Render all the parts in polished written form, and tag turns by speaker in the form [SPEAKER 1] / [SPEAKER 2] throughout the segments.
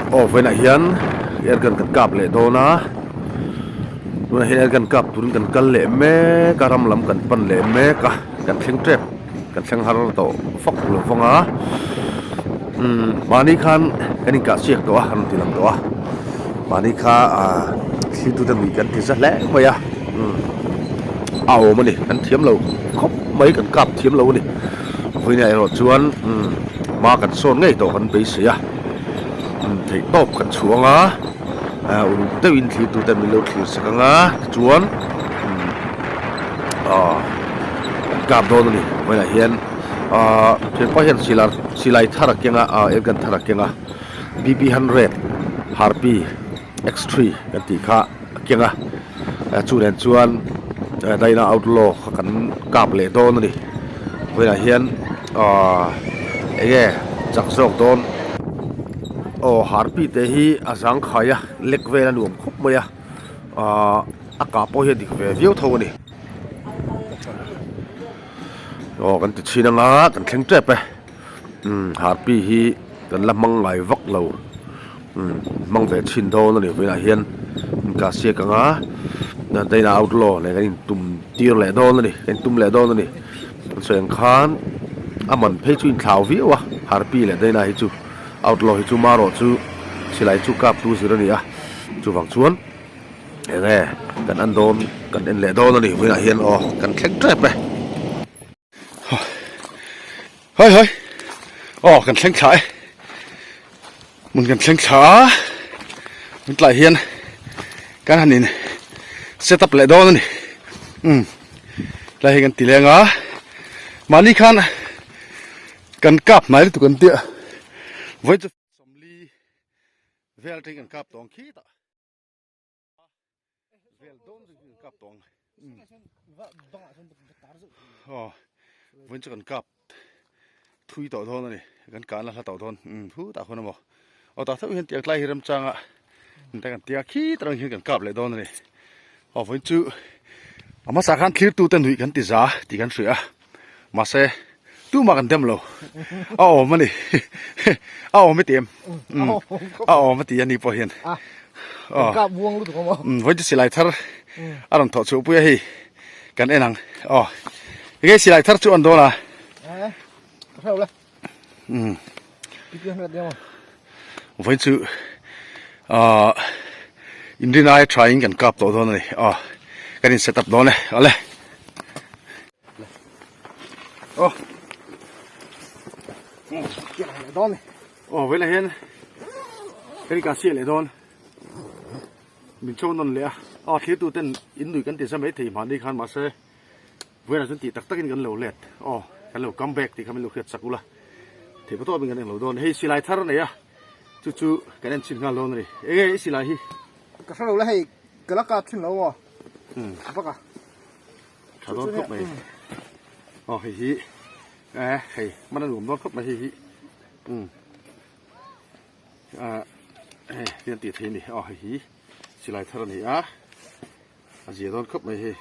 [SPEAKER 1] Aw vawiinah hian airgun kan kap leh dawn a tunah hian airgun kap turin kan kal leh mek a ram lam kan pan leh mek a kan thleng tep kan thleng har tawh fak lo vang a umm mahni khan kan inkah chiak tawh a an rawn ti lang tawh a mahni kha ah thli tute mih kan ti za hle mai a umm a awm a ni kan thiam lo khawp mai kan kap thiam lo a ni vawiinah erawh chuan umm hma kan sawn ngei tawh kan beisei a umm theih tawp kan chhuang a ah uluk deuhin thlir tute min lo thlir sak ang a tichuan umm ah kan kap dawn a ni vawiinah hian ah thianpa hian silai silai thar a keng a ah airgun thar a keng a bb hundred harpy x three kan tih kha a keng a chu nen chuan Dyna outlaw kha kan kap leh dawn a ni vawiinah hian ahh eng nge chak zawk dawn aw harpy te hi a zangkhai a lek vel a nuam khawp mai a ahh a kah pawh hi a dik ve viau tho a ni aw kan ti chhin anga kan thleng tep e. Umm harpi hi kan la hmang ngai vak lo umm hmang ve chhin dawn a ni vawiinah hian ka siak ang a Dana outlaw nen kan intum tir leh dawn a ni kan intum leh dawn a ni an sawi ang khan a man phei chu inthlau viau a harpi leh Dana hi chu outlaw hi chu marawh chu silai chu kap tu zir a ni a chuvang chuan eng nge kan en dawn kan en leh dawn a ni vawiinah hian aw kan thleng tep e. Hoi hoi aw kan thleng thla e hmun kan thleng thla a tun tlai hian kan han in set up leh dawn a ni umm tlai hi kan ti leng a mahni khan kan kap hnai lutuk an tia vawi chu 40 vel atangin kan kap tawng khitah. Vel dawn chu kan kap tawh ang. Aw vawiin chu kan kap thui tawh dawn a ni kan kahna hla tawh dawn umm hu tah khawn a maw aw tah theuh hian tiang tlai hi remchanga engte kan tia khi tarang hian kan kap leh dawn a ni aw vawiin chu a hmasa khan thlir tute nuih kan ti za tih kan hria a mahse tumah kan dem lo a awm a ni a awm i ti em a awm a ti a ni pawh hian
[SPEAKER 2] kap buang lutuk awm
[SPEAKER 1] vawi chu silai thar a rawn thawh chhuah pui a hei kan en ang aw enge silai thar chu an dawn a vawi chu inrin aia tha in kan kap tawh dawn a ni aw kan in set up dawn e awle. Aw Aw velah hian kan inkan siah leh dawn min cho nawn leh a aw thlir tu ten in nui kan ti za mai thei mahni khan mahse velah chuan tih tak tak in kan lo let aw kan lo come back tih kha min lo hriat chak ula theih pawh tawp in kan englo dawn hei silai thar a nei a chu chu kan en chhin nghal dawn a ni enge i silai hi
[SPEAKER 2] ka hre lo la hei ka la kap thin lo maw bak a.
[SPEAKER 1] Tha dawn khawp mai aw hei hi eh hei hman a nuam dawn khawp mai hei hi umm ah hei hian tih theih a ni aw hei hi silai thar a ni a a zia dawn khawp mai hei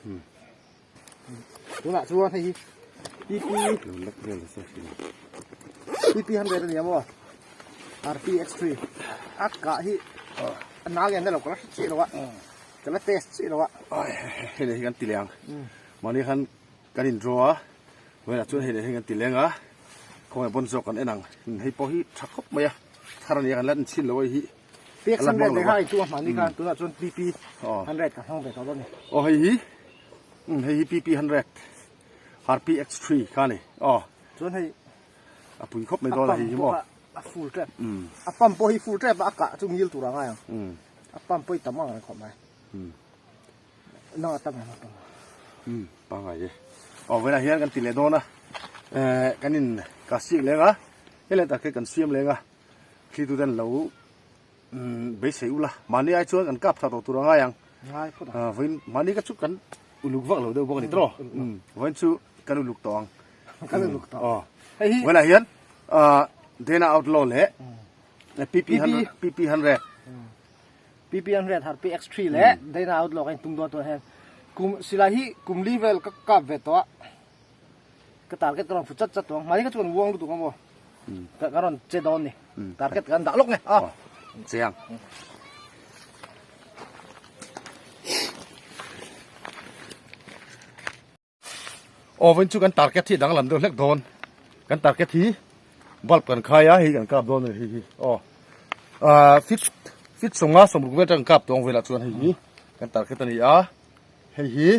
[SPEAKER 1] umm
[SPEAKER 2] tunah chuan hei hi pp pp 100 a ni a maw rpx3 a kah hi a nau hian a lo kal hret lo a. Ka la test chiah lo a.
[SPEAKER 1] Hei leh hi kan ti leh ang. Mahni khan kan in draw a, vawiinah chuan hei leh hi kan ti leng a, khawngaih pawn zawk kan en ang. Hei pawh hi tha khawp mai a, thar a nia kan la en chhin lo a hei hi.
[SPEAKER 2] Pek san red leh kha intu a mahni khan tunah chuan PP 100 ka hmang ve tawh dawn a ni.
[SPEAKER 1] Aw hei hi, hei hi PP 100 RPX3 kha a ni. Aw.
[SPEAKER 2] Chuan hei
[SPEAKER 1] a pui khawp mai dawn a hei hi maw.
[SPEAKER 2] A full tep. A pump pawh hi full tep a, a kah chu ngil tur a ngai ang. A pump pawh i tam ang reng khawp mai. Nang a tam em a pump.
[SPEAKER 1] Um pangai e. Aw vawiinah hian kan ti leh dawn a. Eh kan in ka sik leng a. Hei leh tak hi kan siam leng a. Thli tu ten lo um beisei ula. Mahni ai chuan kan kap tha tawh tur a ngai ang.
[SPEAKER 2] Ngai phawt
[SPEAKER 1] ang. Vawiin mahni ka chu kan uluk vak lo deuh bawk a ni tawh. Um vawiin chu kan uluk tawh ang.
[SPEAKER 2] Kan uluk tawh.
[SPEAKER 1] Aw. Hei hi. Vawiinah hian ah Dana Outlaw leh PP PP 100
[SPEAKER 2] PP 100 har PX3 leh Dana Outlaw ka in tum dawn tawh hian kum silai hi kum li vel ka kap ve tawh a ka target ka rawn fu chat chat tawh ang mahni ka chuan uang lutuk ang maw. Kan rawn che dawn ni. Target kan dah lawk nge. A.
[SPEAKER 1] Chiang. Aw vawiin chu kan target hi danglam deuh hlek dawn. Kan target hi bulb kan khai a, hei kan kap dawn a ni hei hi. Aw ah fit fit sawnga sawmruk vel atang kan kap tawng velah chuan hei hi kan target a ni a, hei hi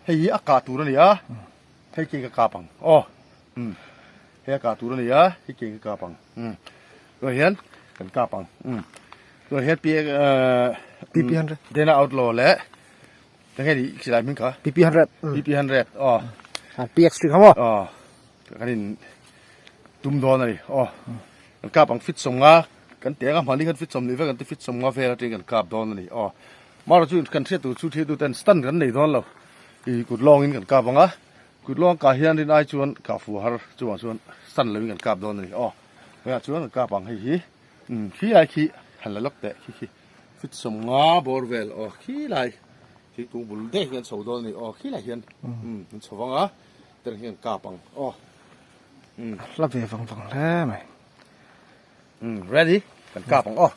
[SPEAKER 1] hei hi a kah tur a ni a, hei khi ka kap ang aw umm hei a kah tur a ni a, hei khi ka kap ang umm tunah hian kan kap ang umm tunah hian ah
[SPEAKER 2] PP 100
[SPEAKER 1] Dena Outlaw leh Enge ni silai hming kha?
[SPEAKER 2] PP100.
[SPEAKER 1] PP100 aw.
[SPEAKER 2] A PX3 kha maw?
[SPEAKER 1] Aw. Kan in tum dawn a ni. Aw. Kan kap ang fit sawm nga kan teng a hmani khan fit sawm ni vek an ti fit sawm nga vel atangin kan kap dawn a ni. Aw. Mara chu kan hriat tur chu thil tu ten stand kan nei dawn lo. I kut lawng in kan kap ang a. Kut lawng kah hian rin ai chuan kah fu har chuvang chuan stand lo in kan kap dawn a ni. Aw. Hengah chuan kan kap ang hei hi. Umm khi lai khi han la lawk teh khi khi. Fit sawm nga bawr vel aw khi lai thingkung bul daih hi an chho dawn a ni aw khi lai hian umm an chho vang a tereng hi an kap ang aw
[SPEAKER 2] umm hla ve vang vang hle mai
[SPEAKER 1] umm ready kan kap ang aw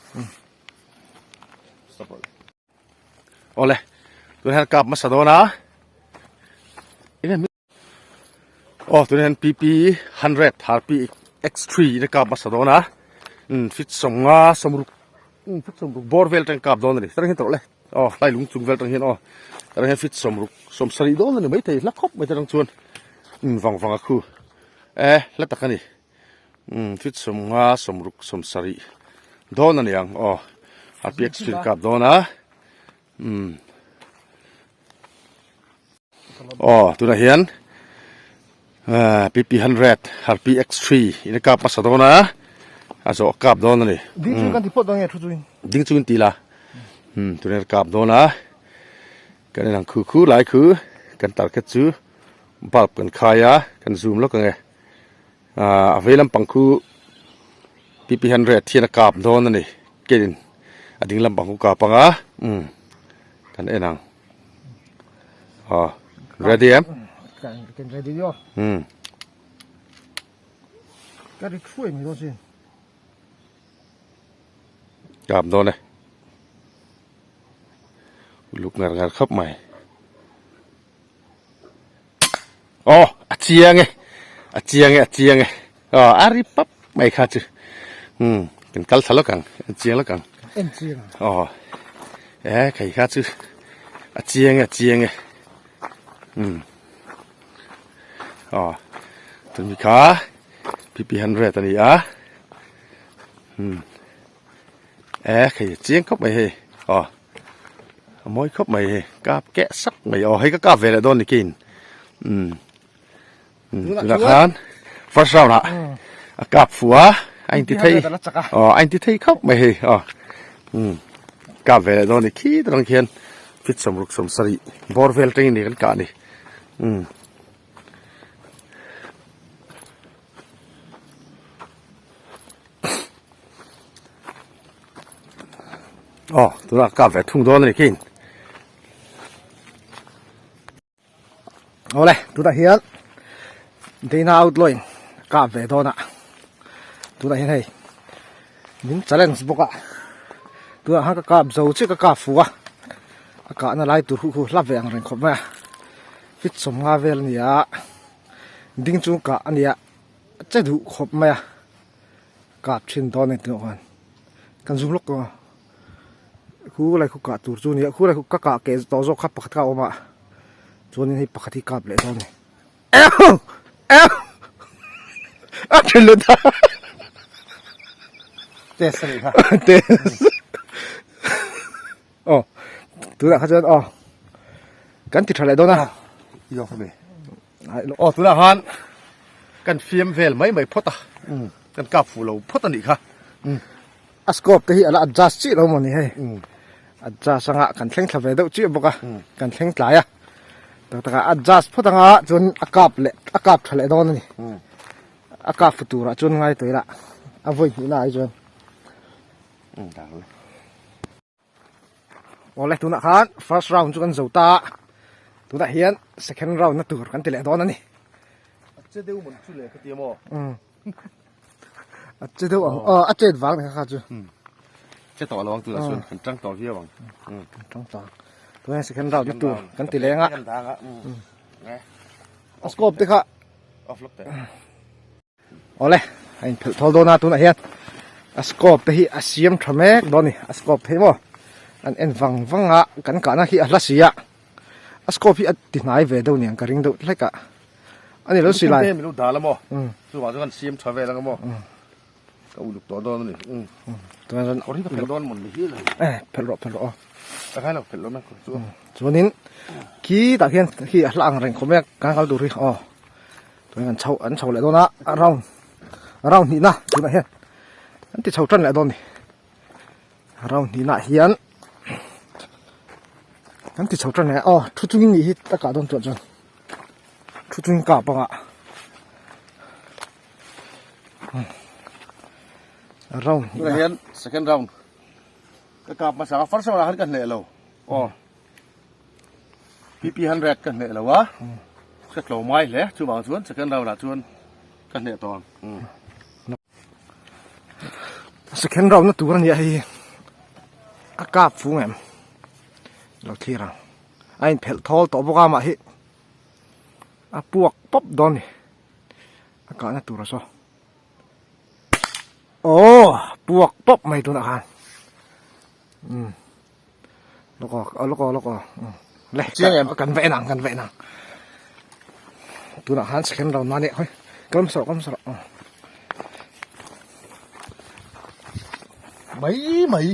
[SPEAKER 1] stop rawh awle tunah hian kap hmasa dawn a enge Aw tunah hian pp 100 rp x 3 in a kap hmasa dawn a umm fit sawmnga sawmruk umm fit sawmruk bawr vel atang kap dawn a ni tarang hian tawrh le aw hlai lung chung vel atang hian aw tarang hian fit sawmruk sawm sarih dawn a ni maithei hla khawp mai tarang chuan umm vang vang a khu e hla tak a ni umm fit sawmnga sawmruk sawm sarih dawn a ni ang aw rp x 3 in kap dawn a umm. Aw tunah hian ah pp 100 rpx 3 in a kap hmasa dawn a a zawh a kap dawn a ni
[SPEAKER 2] ding chu kan ti phawt dawn nge thu chuin
[SPEAKER 1] ding chuin ti la um tunah hian a kap dawn a kan en ang khu khu lai khu kan target chu bulb kan khai a kan zoom lawk ang e ah a vei lampang khu pp 100 hian a kap dawn a ni kenin a ding lampang khu kap ang a um kan en ang. Aw ready em?
[SPEAKER 2] Kan ready yo.
[SPEAKER 1] Hmm.
[SPEAKER 2] Ka ri thuai mai dawn sin.
[SPEAKER 1] Kap dawn e. Luk ngar ngar khawp mai. Aw a chiang e. A chiang e a chiang e. Aw a ri pap mai kha chu. Hmm kan kal thla lawk ang en chiang lawk ang.
[SPEAKER 2] En chiang.
[SPEAKER 1] Aw e khai kha chu a chiang e a chiang e. Hmm. Aw tumi kha PP 100 a ni a. Hmm. E khai chiang khawp mai hei. Aw a mawi khawp mai hei kap keh sak mai aw hei ka kap ve leh dawn ni kin. Hmm. Tunah khan first round ah a kap fu a a inti thei aw a inti thei khawp mai hei aw umm kap ve leh dawn a ni khi atang khian fit sawmruk sawm sarih bawr vel atangin ni kan kah a ni umm. Aw tunah kap ve thung dawn a ni khiin.
[SPEAKER 2] Awle tunah hian Dana outlaw in kap ve dawn a tunah hian hei min challenge bawk a tunah khan ka kap zo chiah ka kap fuh a a kahna lai tur hu hu hla ve ang reng khawp mai a fit sawmnga vel a ni a ding chung kah a ni a a che duh khawp mai a kap thin dawn a ni tunah khan kan zoom lawk ang a. Khu lai khu kah tur chu a ni a khu lai khu ka kah keh tawh zawk kha pakhat kha a awm a chuanin hei pakhat hi kap leh dawn a ni eu eu a then lut a
[SPEAKER 1] test a nih kha
[SPEAKER 2] test aw tunah kha chuan aw kan ti tha leh dawn a
[SPEAKER 1] i off ami aw tunah khan kan fiam vel mai mai phawt a kan kap fuh lo phawt a nih kha.
[SPEAKER 2] A scope te hi a la adjust chiah lo maw ni hei adjust anga kan thleng thla ve deuh chiah bawk a kan thleng tlai a tak tak ah adjust phawt anga chuan a kap leh a kap tha leh dawn a ni a kap fu turah chuan ngai tawh ila a vawi hnih na ai chuan awle tunah khan first round chu kan zo ta a tunah hian second round na tur kan ti leh dawn a ni.
[SPEAKER 1] A che deuh mawn chu le ka ti a maw.
[SPEAKER 2] A che deuh ang aw a chet vang ni kha kha chu.
[SPEAKER 1] Che tawh lo ang tunah chuan kan tang tawh viau ang.
[SPEAKER 2] Kan tang tawh ang. Tunah hian second round na tur kan ti leng a. A scope te kha.
[SPEAKER 1] Off lawk teh.
[SPEAKER 2] Awle a inphelh thawl dawn a tunah hian a scope te hi a siam tha mek dawn a ni a scope te hi maw an en vang vang a kan kahna hi a hla si a a scope hi a ti hnai ve deuh niang ka ring deuh hlek a ani lo silai
[SPEAKER 1] mi lo dal a maw chuvang chuan kan siam tha vel ang a maw ka uluk tawh dawn a ni
[SPEAKER 2] tunah chuan
[SPEAKER 1] kawr hi ka phelh dawn mawn ni hi
[SPEAKER 2] e phelh rawh phelh rawh aw
[SPEAKER 1] ka ngai lo phelh lo mai kawr chu
[SPEAKER 2] chuanin khi tah khian khi a hla ang reng khawp mai a kan kal tur hi aw. Tunah an chho an chho leh dawn a a round a round hnihna tunah hian an ti chho tan leh dawn a ni a round hnihna ah hian an ti chho tan leh aw thu chungin nih hi a kah dawn chuan chuan thu chungin kah pangah a round
[SPEAKER 1] tunah hian second round ka kap hmasa a first round ah khan ka hneh lo aw. PP 100 ka hneh lo a, ka tlo mai hle, chuvang chuan second round ah chuan ka hneh tawh ang.
[SPEAKER 2] Second round na tur a nia hei a kap fung em lo thlir ang a inphelh thawl tawh bawk a mah hi a puak pawp dawn a ni a kahna tur a saw aw puak pawp mai tunah khan umm. Lawk aw, lawk aw, lawk aw. Le,
[SPEAKER 1] Chiang em?
[SPEAKER 2] Kan va en ang, kan va en ang. Tunah khan second round na nia khoi. Kalm sawrh, kalm sawrh.
[SPEAKER 1] Mai mai.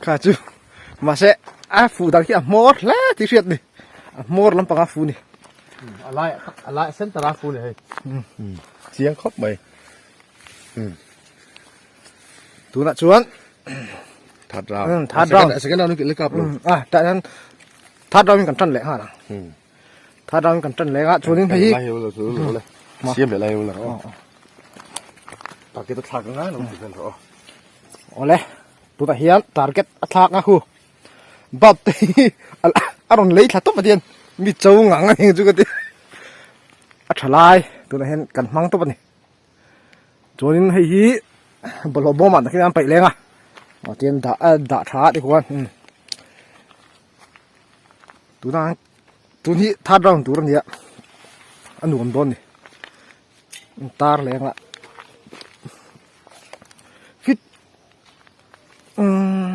[SPEAKER 2] Kha chu. Mahse a fu dang hi a hmawr hle tih hriat ni. A hmawr lampang a fu ni.
[SPEAKER 1] A lai a lai center a fu ni hei. Chiang khawp mai.
[SPEAKER 2] Tunah chuan
[SPEAKER 1] third round
[SPEAKER 2] third round
[SPEAKER 1] second round in kap lo
[SPEAKER 2] ah tah hian third round in kan tan leh nghal ang third round in kan tan leh a chuanin hei
[SPEAKER 1] hi siam leh lai lo target a thlak anga lo ti vel rawh
[SPEAKER 2] awle tunah hian target a thlak a hu bulb te hi a rawn lei thla tawp a tian mi cho ngang a ni chu ka ti a tha lai tunah hian kan hmang tawp a ni. Chuanin hei hi bawlhhlawh bawm ah tak hian an paih leng a aw tian dah a dah tha a tikhuan umm tuna tun hi third round tur a ni a a nuam dawn a ni an tar leng a fit umm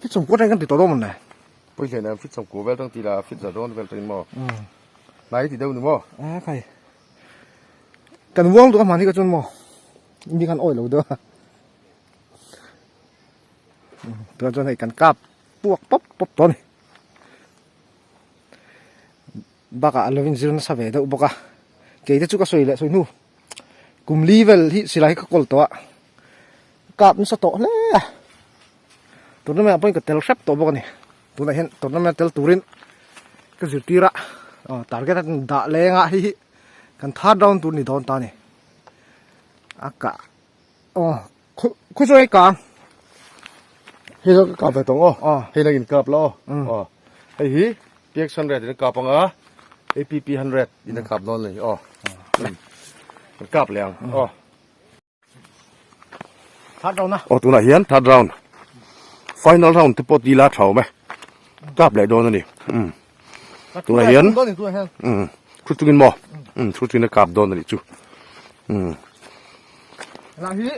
[SPEAKER 2] fit sawmkua atangin kan ti tawh dawn mawn le.
[SPEAKER 1] Pawihlen ah fit sawmkua vel atang ti la fit za dawn vel atangin maw hnai ti deuh ni maw.
[SPEAKER 2] A khai. Kan uang duh a hmani ka chuan maw mi khan awi lo deuh a tunah chuan hei kan kap puak pawp pawp tawh a ni bakah a lo inzir nasa ve deuh bawk a kei te chu ka sawi leh sawi hnu kum li vel hi silai hi ka kawl tawh a kap nasa tawh hle a tournament ah pawhin ka tel hrep tawh bawk a ni tunah hian tournament tel turin ka zirtir a aw target a dah leng a hei hi kan third round tur ni dawn ta a ni a kah aw khaw sawi ka
[SPEAKER 1] hei ka kap ve tawng aw aw hei lang in kap la aw aw hei hi px 100 in kap anga app 100 in kap dawn ni aw kan kap leh ang aw
[SPEAKER 2] Third round a.
[SPEAKER 1] Aw tunah hian third round. Final round te pawh ti la tha awm e. Kap leh dawn a ni. Um. Tunah hian um thu chungin maw? Um thu chungin a kap dawn a nih chu. Um.
[SPEAKER 2] Lah hi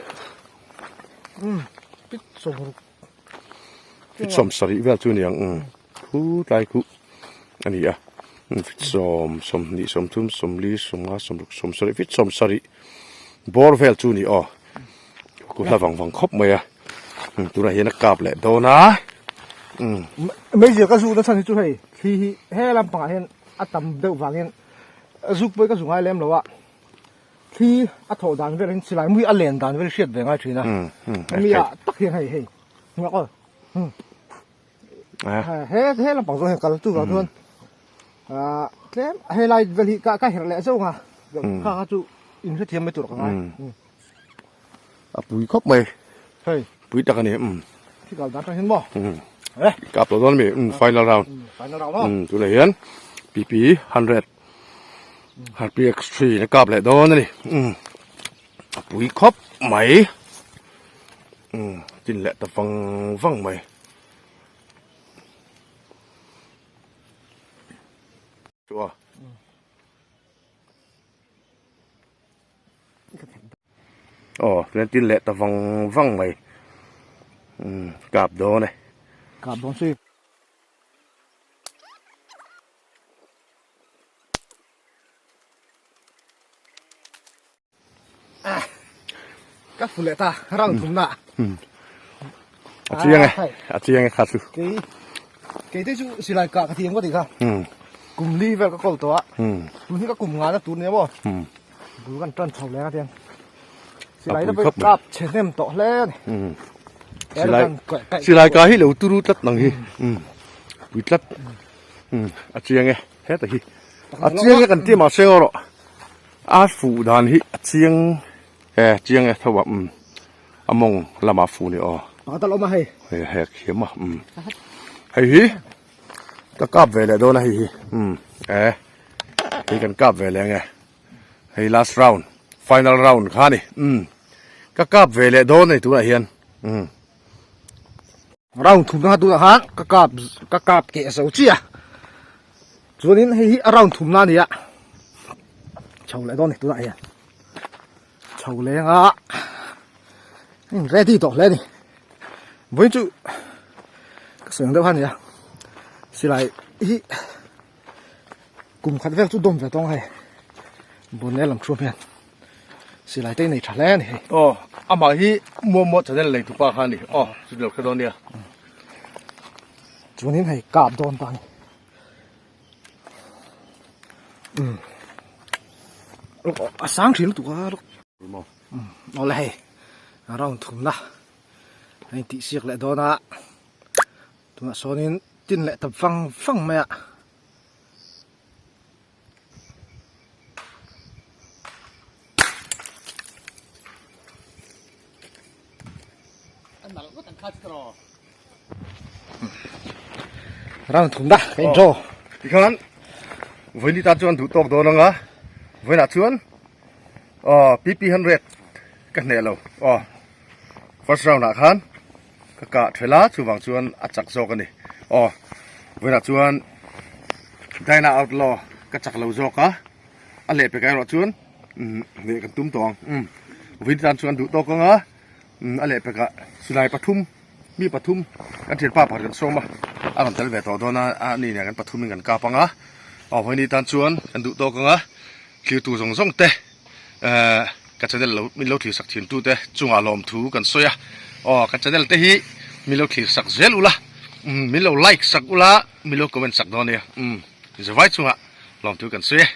[SPEAKER 2] um pit sawm
[SPEAKER 1] Fit 70 vel chu niang um khu tlai khu a ni a fit 10 20 30 40 50 60 70 fit 70 bawr vel chu ni aw ku hla vang vang khawp mai a tunah hian a kap leh dawn a
[SPEAKER 2] um meizial ka zu na chhan hi chu hei thli hi he lampangah hian a tam deuh vangin zuk pawh hi ka zu ngai lem lo a. Thli a thawh dan vel in silai mui a len dan vel hriat ve ngai thin a. Mi ah tak hian hei hei ngak aw. He he lampang zawng hian kal chu vang chuan ah tlem he lai vel hi ka ka herh leh zeuh ang a. Kha kha chu in hrethiam mai tur ka ngai.
[SPEAKER 1] A pui khawp mai.
[SPEAKER 2] Hei.
[SPEAKER 1] Pui tak a ni.
[SPEAKER 2] Khi kal dan tang hian maw.
[SPEAKER 1] Kap lo dawn mi final round.
[SPEAKER 2] Final round aw.
[SPEAKER 1] Tunah hian PP 100. Harpy X3 in a kap leh dawn a ni. Umm a pui khawp mai. Umm tin leh ta vang vang mai. Chu a. Aw chuan tin leh ta vang vang mai. Umm kap dawn e.
[SPEAKER 2] Kap dawn chu. Ka fu leh ta round thum na.
[SPEAKER 1] A chiang e a chiang e kha chu.
[SPEAKER 2] Kei kei te chu silai kah ka thiam ka tih kha. Kum li vel ka kawl tawh a. Tun hi ka kum nga na tur nia maw. Bul kan tan chho leng a tiang. Silai te pawh kap chhe hnem tawh hle a ni.
[SPEAKER 1] Silai silai kah hi lo turu tlat nang hi. Pui tlat. A chiang e heta hi. A chiang e kan tih mahse erawh a fuh dan hi a chiang e chiang e tho a umm a mawng lamah a fuh ni aw.
[SPEAKER 2] Pakhat a la awm a hei.
[SPEAKER 1] Hei hek hiam a umm hei hi ka kap ve leh dawn a hei hi umm e hei kan kap ve leh ang e hei last round final round kha a ni umm ka kap ve leh dawn a ni tunah hian umm.
[SPEAKER 2] Round thum na tunah khan ka kap ka kap keh zo chiah a chuanin hei hi a round thum na a ni a chho leh dawn a ni tunah hian chho leng a in ready tawh hle a ni vawiin chu ka sawi ang deuh kha a ni a silai hi kum khat vel chu dawm ve tawng a hei bonnet lam thuam hian. Silai te nei tha hle a ni hei.
[SPEAKER 1] Aw, amah hi Muamua channel nei tupa kha a ni. Aw, chu lo hre dawn nia.
[SPEAKER 2] Chuanin hei kap dawn ta a ni. Umm. A sang thin lutuk a. Umm, awle hei. Round thumna a intih siak leh dawn a. Tunah sawnin tin leh ta vang vang mai a. Round thum da ka in draw.
[SPEAKER 1] Tikhan vawiin tan chuan duh tawk dawn anga vawiinah chuan aw PP 100 ka hneh lo aw first round ah khan ka kah thel a chuvang chuan a chak zawk a ni aw vawiinah chuan Dyna Outlaw ka chak lo zawk a a leh pek erawh chuan umm hneh kan tum tawh ang umm vawiin tan chuan duh tawk anga umm a leh pekah silai pathum mi pathum kan thianpa pakhat kan sawm a a rawn tel ve tawh dawn a a ni nen kan pathum in kan kap anga aw vawiin tan chuan kan duh tawk anga thlir tur zawng zawng te. Eh ka channel lo min lo thlir sak thin tu te chungah lawmthu kan sawi a aw ka channel te hi min lo thlir sak zel ula umm min lo like sak ula min lo comment sak dawn nia umm zavai chungah lawmthu kan sawi e.